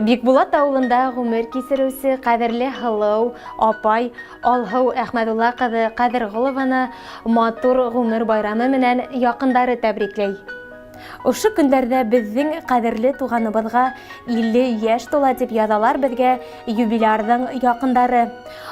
Бикбулат авылында ғүмер кисереүсе ҡәҙерле һылыу апай Алһыу Әхмәдулла ҡыҙы Ҡәҙерғолованы матур ғүмер байрамы менән яҡындары тәбрикләй. Ошо көндәрҙә беҙҙең ҡәҙерле туғаныбыҙға 50 йәш тула, тип яҙалар беҙгә юбилярҙың яҡындары.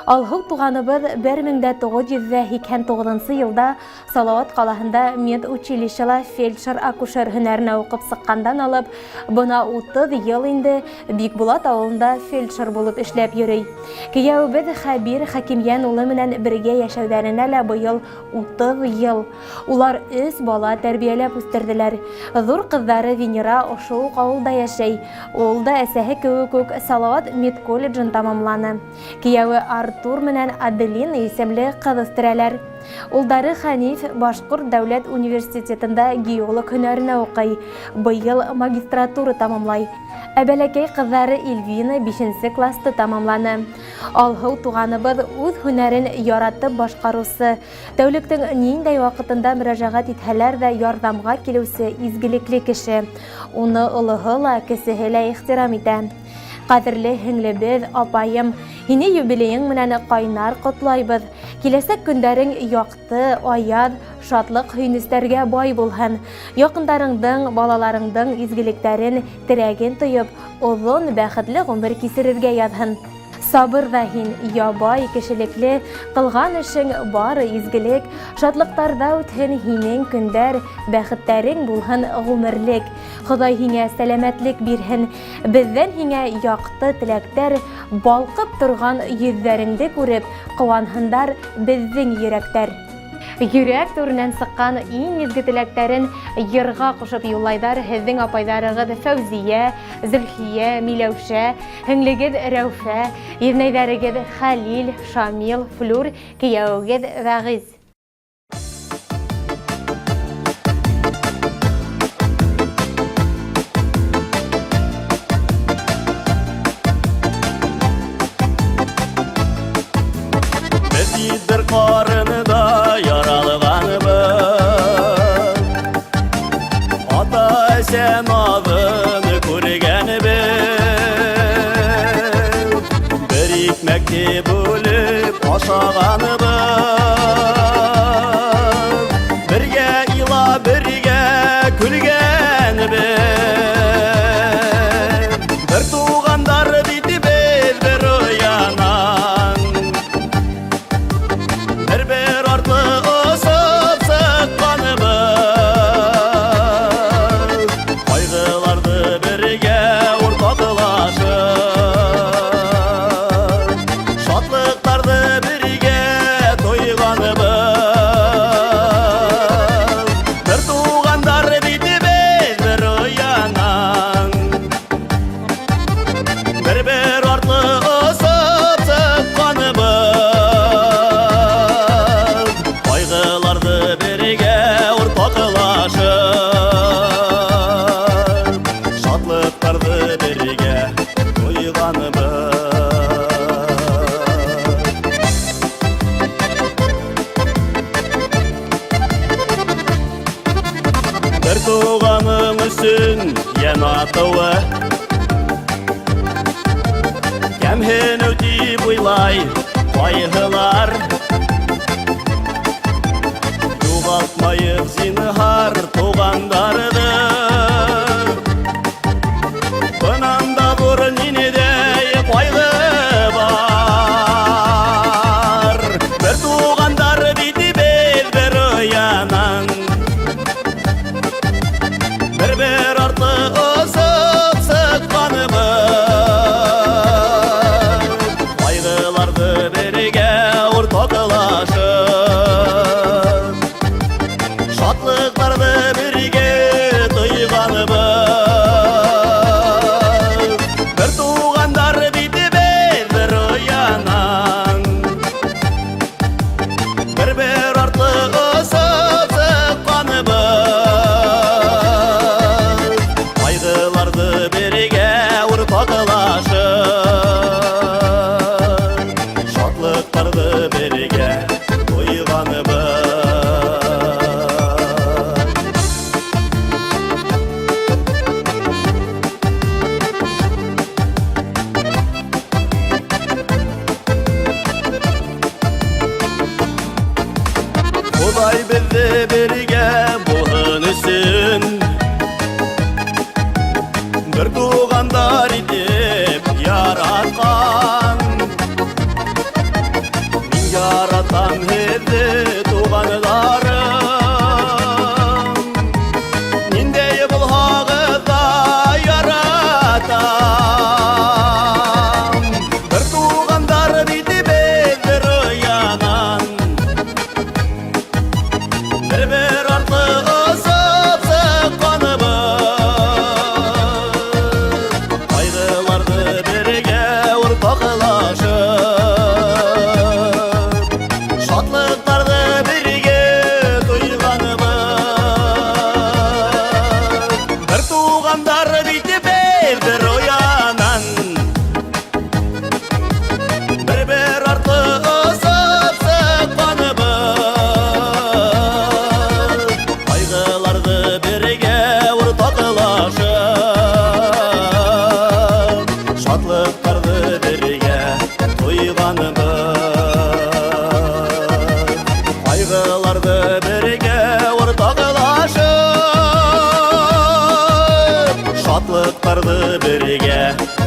Алһыу туғаныбыҙ 1989 йылда Салауат ҡалаһында медучилищела фельдшер-акушер һөнәренә уҡып сыҡҡандан алып, бына 30 йыл инде Бикбулат авылында фельдшер булып эшләп йөрөй. Кейәүебеҙ Хәбир Хәкимйән улы менән бергә йәшәүҙәренә лә быйыл 30 йыл. Улар өс бала тәрбиәләп үҫтерҙеләр. Ҙур ҡыҙҙары Венера ошо уҡ ауылда йәшәй. Ул да әсәһе кеүек үк Салауат медколледжын тамамланы. Кейәүе Артур менән Аделина исемле ҡыҙ үҫтерәләр. Улдары Хәниф Башҡорт дәүләт университетында геолог һөнәренә уҡый, быйыл магистратура тамамлай. Ә бәләкәй ҡыҙҙары Ильвина бишенсе класты тамамланы. Алһыу туғаныбыҙ үҙ һөнәрен яратып башҡарыусы, тәүлектең ниндәй ваҡытында мөрәжәғәт итһәләр ҙә ярҙамға килеүсе изгелекле кеше. Уны олоһо ла, кесеһе лә ихтирам итә. Ҡәҙерле һеңлебеҙ, апайым, һине юбилейың менән ҡайнар ҡотлайбыҙ. Киләсәк көндәрең яҡты, аяҙ, шатлыҡ-һөйөнөстәргә бай булһын. Яҡындарыңдың, балаларыңдың изгелектәрен, терәген тойоп, оҙон, бәхетле ғүмер кисерергә яҙһын. Сабыр ҙа һин, ябай, кешелекле, ҡылған эшең бары изгелек. Шатлыҡтарҙа үтһен һинең көндәр, бәхеттәрең булһын ғүмерлек. Хоҙай һиңә сәләмәтлек бирһен. Беҙҙән һиңә яҡты теләктәр, балҡып торған йөҙҙәреңде күреп, ҡыуанһындар беҙҙең йөрәктәр. Йөрәк түренән сыҡҡан иң изге теләктәрен йырға ҡушып юллайҙар һеҙҙең апайҙарығыҙ Фәүзиә, Зөлхиә, Миләүшә, һеңлегеҙ Рәүфә, еҙнәйҙәрегеҙ Хәлил, Шамил, Флүр, кейәүегеҙ Вәғиз. Беҙ бит бер ҡарында яралғанбыҙ, Ата-әсә наҙын күргәнбеҙ. Бер икмәкте бүлеп ашағанбыҙ, Бергә илап, бергә көлгәнбеҙ. Бер туғандар бит беҙ бер оянан, Бер-бер артлы осоп сыҡҡанбыҙ. Ҡайғыларҙы бергә уртаҡлашып, Шатлыҡтарҙы бергә тойғанбыҙ. Бер туғандар бит беҙ бер оянан, Бер-бер артлы осоп сыҡҡанбыҙ. Ҡайғыларҙы бергә уртаҡлашып, Шатлыҡтарҙы бергә тойғанбыҙ. Бер туғаның өсөн йән атыуы Кәмһенеү тип уйлай ҡайһылар. Юғалтмайыҡ зинһар туғандарҙы, Бынан да ҙур ниндәй ҡайғы бар? Бер туғандар бит беҙ бер оянан, Бер-бер артлы осоп сыҡҡанбыҙ. Ҡайғыларҙы бергә уртаҡлашып, Шатлыҡтарҙы бергә бергә.